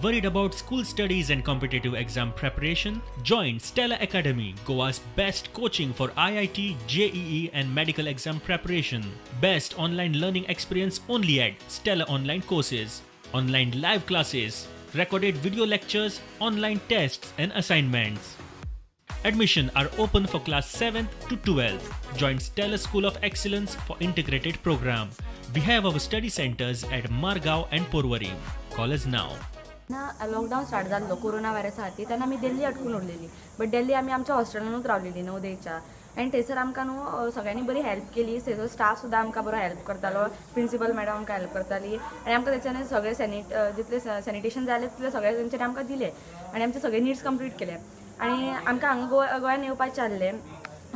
Worried about school studies and competitive exam preparation? Join Stella Academy, Goa's best coaching for IIT, JEE and medical exam preparation. Best online learning experience only at Stella Online Courses. Online live classes, recorded video lectures, online tests and assignments. Admission are open for class 7th to 12th. Join Stella School of Excellence for integrated program. We have our study centers at Margao and Porvorim. Call us now. ना lockdown start जाल्लो corona व्हायरसा खातीर तेन्ना आमी दिल्ली अटकून उरलेली, but दिल्ली आमी आमच्या हॉस्टेलानूच रावलेली नवोदयच्या. आनी थंयसर आमकां न्हू सगळ्यांनी बरी हेल्प केली. थंयसर स्टाफ सुद्दां आमकां बरो हेल्प करतालो, प्रिंसिपल मॅडम आमकां हेल्प करताली आनी आमकां तेंच्यांनी सगळे जितले सॅनिटेशन जालें तितले सगळे तेंच्यांनी आमकां दिले आनी आमचे सगळे निड्स कंप्लीट केले. आनी आमकां हांगा गोंयान येवपाचें आसलें,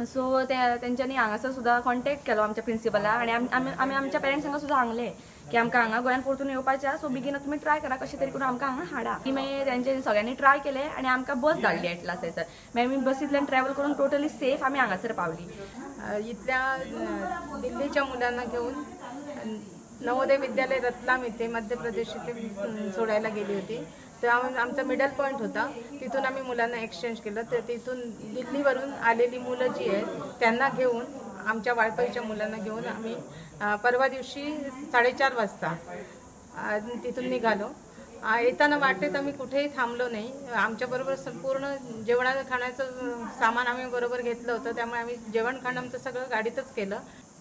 सो ते तेंच्यांनी हांगासर सुद्दां कॉन्टेक्ट केलो आमच्या प्रिंसिपला आनी आमी आमच्या पेरंट्सांक सुद्दां सांगलें की आमकां हांगा गोंयान परतून येवपाचें आसा, सो बेगीन तुमी ट्राय करा कशें तरी करून आमकां हांगा हाडा. मागीर तेंच्यांनी सगळ्यांनी ट्राय केलें आनी आमकां बस धाडली एट लास्ट थंयसर. मागीर आमी बसींतल्यान ट्रॅवल करून टोटली सेफ आमी हांगासर पावली. इथल्या दिल्लीच्या मुलांना घेऊन नवोदय विद्यालय रतलाम इथे मध्य प्रदेश इथे सोडायला गेली होती. तर आमचा मिडल पॉईंट होता, तिथून आम्ही मुलांना एक्सचेंज केलं. तर तिथून दिल्लीवरून आलेली मुलं जी आहेत त्यांना घेऊन आमच्या वाळपईच्या मुलांना घेऊन आम्ही परवा दिवशी 4:30 वाजता तिथून निघालो. येताना वाटेत आम्ही कुठेही थांबलो नाही. आमच्याबरोबर संपूर्ण जेवणा खाण्याचं सामान आम्ही बरोबर घेतलं होतं, त्यामुळे आम्ही जेवण खाणं आमचं सगळं गाडीतच केलं.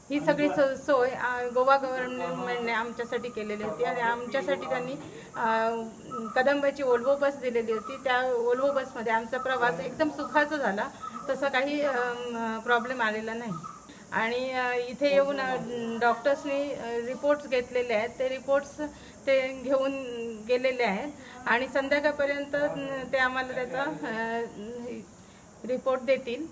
ही सगळी सोय गोवा गव्हर्नमेंटने आमच्यासाठी केलेली होती आणि आमच्यासाठी त्यांनी कदंबाची वोल्वो बस दिलेली होती. त्या वोल्वो बसमध्ये आमचा प्रवास एकदम सुखाचा झाला, तसा काही प्रॉब्लेम आलेला नाही. आणि इथे येऊन डॉक्टर्सनी रिपोर्ट्स घेतलेले आहेत, ते रिपोर्ट्स ते घेऊन गेलेले आहेत आणि संध्याकाळपर्यंत ते आम्हाला त्याचा रिपोर्ट देतील.